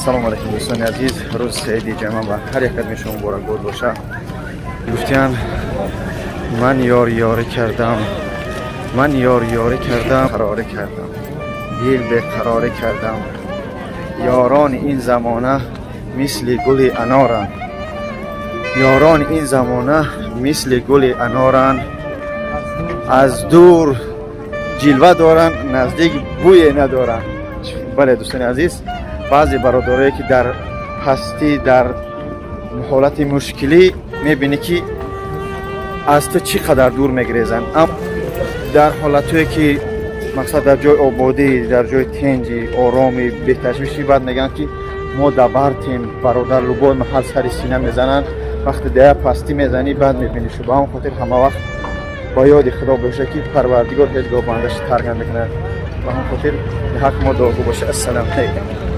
Ассалому алайкум, дӯстони азиз. Рӯзи саиди ҷама ба ҳар якатми шумо муборакбод боша. Гуфтиян, ман ёр ёрӣ кардам, ман ёр ёрӣ кардам, қарорӣ кардам, дил беқарорӣ кардам. Ёрони ин замона мисли гули аноранд, ёрони ин замона мисли гули аноранд, аз дур ҷилва доранд, наздик бӯе надоранд. Бале, дӯстони азиз, баъзе бародарое, ки дар пастӣ, дар ҳолати мушкилӣ мебинӣ, ки аз ту чӣ қадар дур мегирезанд, ам дар ҳолатҳое, ки мақсад дар ҷои ободӣ, дар ҷои тинҷи, ороми, беташвишӣ, баъд мегӯянд, ки мо дабартем, бародар, любой маҳал сари сина мезананд. Вақте дая пастӣ мезанӣ, баъд мебинӣ шу. Ба ҳамон хотир ҳама вақт ба ёди Худо боша, ки Парвардигор ҳеҷ гоҳ бандаша тарк намекунад. Ба ҳамон хотир ҳақ мо дуогӯ боша. Ассалому алайкум.